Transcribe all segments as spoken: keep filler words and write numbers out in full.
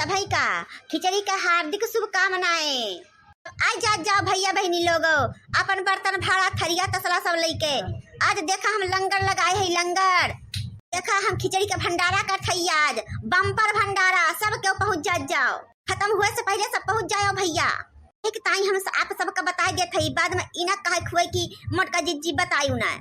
भाई का खिचड़ी का हार्दिक शुभकामनाएं। आ जात जाओ भइया बहिनी लोगो, अपन बर्तन भाड़ा थरिया तसला सब लइके। आज देखा हम लंगर लगाए है, लंगर। देखा हम खिचड़ी का भंडारा करत हई आज, बम्पर भंडारा, सब केहू पहुँच जात जाओ। खतम हुए से पहिले सब पहुँच जाओ भइया। एक ताई हम स-, आप सबका बताइ देत हई, बाद में इना कहे खुए कि मोटका जिज्जी बताई उना।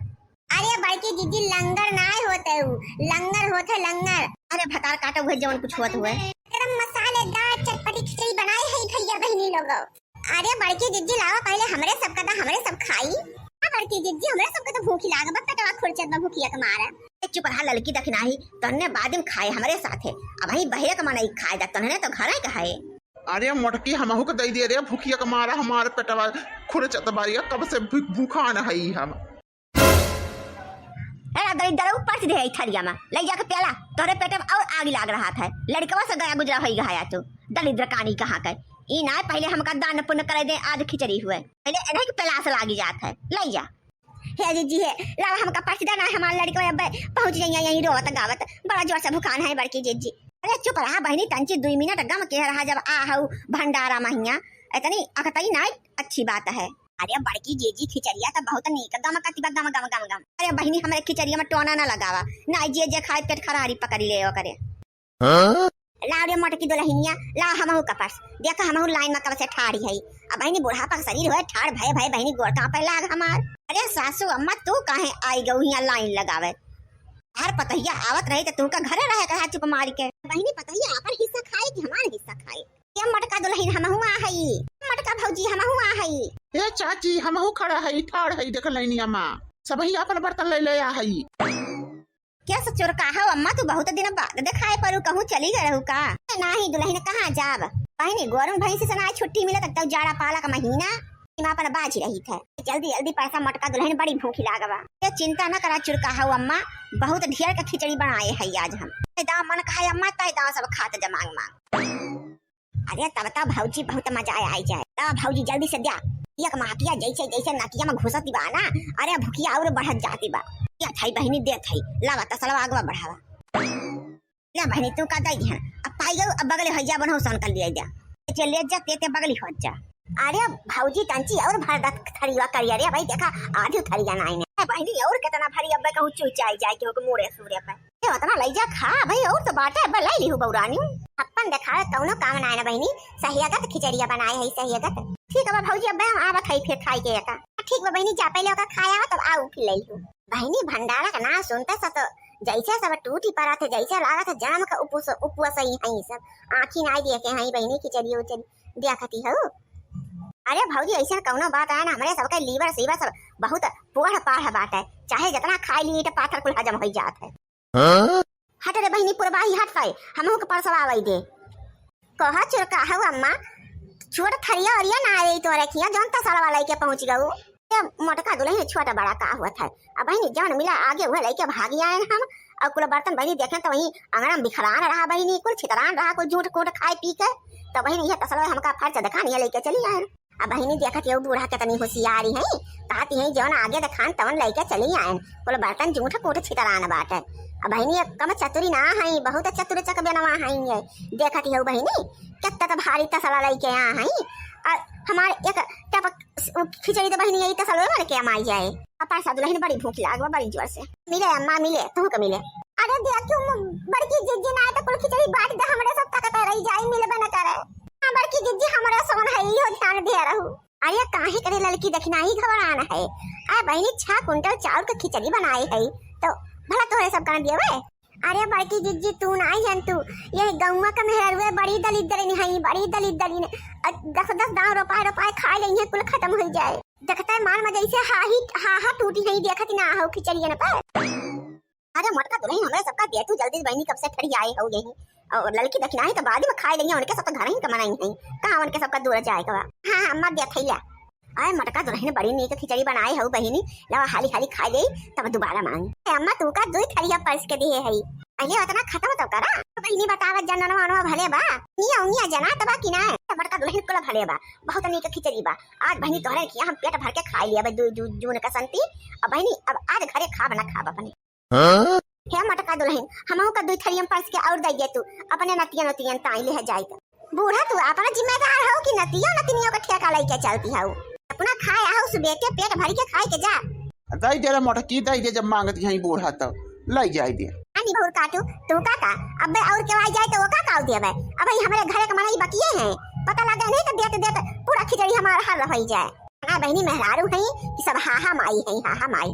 अरे बड़की जिज्जी, लंगर नाय होत है उ, लंगर होत है लंगर। अरे भतार काटा हुए जवन कुछ होत हुए। एकदम मसालेदार चटपटी खिचड़ी बनाए है भइया बहिनी लोगो। अरे बड़की जिज्जी लावा पहिले हमरे सबका दा, हमरे सब खाई। हाँ बड़की जिज्जी, हमरे सबका तो भूखी लाग बा, पेटवा खुरचत बा भूखिया के मारा। ए, चुप रहा ललकी दखिनाही, तन्ने बाद में खाए हमरे साथे। अबहीं बहिरे के मनई खाए दा, तन्ने तो घरे का है। अरे मोटकी, हमहू के दई दे रे, भूखिया के मारा हमार पेटवा खुरचत बा रे, कब से भू-, भूखान हई हम। ए दरिद्र, ऊ परस दे है थरिया में, ले जाके प्याला, तोहरे पेट में और आग लाग रहा था। लड़कवा से गया गुजरा होई गया तू, दरिद्र कानी कहाँ के। ई ना पहिले हमका दान पुण्य करे दे, आज खिचड़ी हुए, पहिले इन्हें के प्यास लागी जात है, ले जा। हे जिज्जी हे, लावा हमका परस दे ना, हमार लड़कवा अब पहुँच जाइया यहीं रोवत गावत, बड़ा जोर से भुखान है बड़की जिज्जी। अरे चुप रहा बहिनी, तंची दुई मिनट गम के रहा, जब आ हऊ भंडारा महिया, इतनी अखतई ना अच्छी बात है। अरे बड़की जीजी, खिचड़िया तो बहुत नीक गमकत बा, गम, गम, गम, गम। अरे बहिनी, हमरे खिचड़िया में टोना ना लगावा, ना जे जे खाए पेट खरारी पकड़ी ले ओकरे। हाँ? लाव रे मोटकी दुलहिनिया, लाव हमहू का परस। देखा हमहू लाइन में कब से ठाड़ी है। अब बहिनी बुढ़ापा का शरीर होए, ठाड़ भय भय बहिनी गोड़ कांपे लाग हमार। अरे सासू अम्मा, तू काहे आई गऊ हियां लाइन लगावे? हर पतहिया आवत रही तो तुमका घरे रहे कहा चुप मारी के। बहिनी पतहिया अपन हिस्सा खाए कि हमार हिस्सा खाए? ये मोटका दुलहिन हमहू आ हई, मोटका भौजी हमहू आ हई। ए चाची, हमहू खड़ा हई, ठाड़ हई, देख लइनी अम्मा, सबही आपन बर्तन ले ले आ हई। क्या ससुर का हो अम्मा, तू बहुत दिन बाद देखाए परू, कहूँ चली गए रहू का? ए, नाही दुलहिन, कहाँ जाब? बहिनी गोरू भैंसी से ना छुट्टी मिले तब तक जाड़ा पाला का महीना। मैं अपन बाजी रही थे, जल्दी जल्दी परसा मोटका दुलहिन, बड़ी भूखी लागवा। ये चिंता न करा चुरका हो अम्मा, बहुत ढेर का खिचड़ी बनाए है आज हम। ताई दाव मन कहा अम्मा, ताई दाव सब खात जा मांग मांग। अरे तब तो भौजी बहुत मजा आई जाए। तो भौजी जल्दी से द्या, एक महकिया जैसे जैसे नकिया में घुसती बा ना, अरे भुखिया और बढ़त जाती बा। क्या थाई बहिनी दे थाई, लावा तसलवा आगवा बढ़ावा। ले बहिनी तू का दई दिहन, अब पाई गऊ, अब बगले हो जा, बनहु सन कर लिया जा। जे ले जा ते ते बगली हो जा। अरे भौजी तंची और भर द थरिया करिया रे भाई, देखा आधी थरिया नाई ने। ए बहिनी और कितना भरी, अब कहूँ चुई चाई जाए के हो मुड़े सूरे पे। ए उतना लई जा खा भाई, और तो बाटे, अब लाई लिहू बौरानी। अपन देखावे कौनो काम नाई ना बहिनी, सहियागत खिचड़िया बनाए है सहियागत। ठीक है भौजी, अब हम आवत है फिर खाई के एका। ठीक बा बहिनी, जा पहले ओका खाया तब आऊ फिर ले लिहू। बहिनी भंडारा का नाम सुनते से तो जैसे सब टूटी पड़ा थे, जैसे लागत है जन्म का उपवास, उपवास ही है सब। आँखी नाई देखे हैं बहिनी, खिचड़ी उचड़ी देखती हो। अरे भौजी ऐसे कौनो बात आए ना, हमरे सबके लीवर सीवर सब बहुत पोढ़ पाढ़ बाटे, चाहे जितना खाई ली तो पाथर कुल हजम हो जात है। हाँ? हट रे बहिनी पुरबाही हट पाए, हमहू के परसवा आवई दे। कहा चुरका हऊ अम्मा, छोट थरिया ओरिया ना आई तोरे खिया, जौन तसलवा लइके पहुँच गऊ। ये मोटका दुलहिन छोट बड़ा का होत है? अब बहिनी जौन मिला आगे उहे लइके भागी आएन हम। और कुल बर्तन बहिनी देखें तो वहीं अंगना में बिखरान रहा बहिनी, कुल छितरान रहा, कुल जूठ कूट खाए पी के। तो बहिनी ये तसलवा हमका फर्ज दिखानिया लइके चली आएन। अब बहिनी देखत यहू बूढ़ा कितनी होशियारी है, कहती है जौन आगे देखान तवन लइके चली आएन, कुल बर्तन जूठ कूट छितरान बाटे। अब बहिनी एक कम चतुरी ना है, बहुत चतुर चक बेनवा है ये। देखत यहू बहिनी कितना तो भारी तसला लइके आ है, और हमारे एक टपक उ खिचड़ी तो बहिनी यही तसलवे भर के अमाई जाए। अब परसा दुलहिन बड़ी भूख लाग बा, बड़ी जोर से। मिले अम्मा मिले, तू के मिले। अरे देखियो म-, बड़की जिज्जी ना आए तो कुल खिचड़ी बांट दे, हमरे सब ताकत रही जाई, मिलबे न करे। हाँ बड़की जिज्जी, हमरे सवन है, इहो ध्यान दे रहू। अरे काहे करे ललकी दखिनाही घबरान है। आ बहिनी छह कुंटल चाउर के खिचड़ी बनाए है, तो भला तोहरे सब गान दियवे। अरे बड़की जिज्जी, तू नाई जानतू, ये गौवा के मेहरुए बड़ी दलिद्दरिन हई, बड़ी दलिद्दरिन। अ, दस दस दाव रोपाए रोपाए खाए लइहे, कुल खत्म हो जाए। देखते मान में जैसे हाही, हाहा टूटी हई, देखत ना हो खिचड़ियन पर। अरे मोटका दुलहिन, हमरे सबका दे तू जल्दी, बहिनी कब से ठड़ी आए हो यही। और ललकी दखिनाही तो बाद में खाए लइहे, उनके सब तो घर ही कमाना ही है, कहाँ उनके सबका दूर जाए के बा। हाँ, हाँ, अम्मा दे थैया। आए मोटका दुलहिन, बड़ी नीक खिचड़ी बनाए हो बहिनी, लावा हाली हाली खाए ले, तब दोबारा मांग। ए अम्मा, तू का दुई थरिया परस के दिहे हई, अरे उतना खत्म तो करा। तो बहिनी बतावा, जनवा अनवा भले बा, निया उनिया जना तबा कि ना? ए मोटका दुलहिन, कुल भले बा, बहुत नीक खिचड़ी बा। आज बहिनी तोहरे किया हम पेट भर के खाए लिया बा, दू, दू, जून का संती। अब बहिनी, अब आज घरे खाब ना खाब अपने। हाँ? हे मोटका दुलहिन, हमहू का दुई थरियम परस के और दइ दे तू, अपने नतिया नतियन ताई ले जाए के। बूढ़ा तू अपना जिम्मेदार हो कि नतिया नतिनियों का ठेका लइके चलती हो? अपना खाए आओ सुबह के पेट भर के खाए के जा। दइ दे रे मोटकी, दइ दे, जब मांगत हई बूढ़ा तब लइ जाए दे। अनी भौर काटू, तू का का? अबे और केवाई जाए तो वो का काव देबे? अबे हमरे घरे के मनई बकिए हैं, पता लगे नहीं तो देत देत पूरा खिचड़ी हमार हर होई जाए। ना बहिनी मेहरारू हैं कि सब हाहा माई हैं, हाहा माई।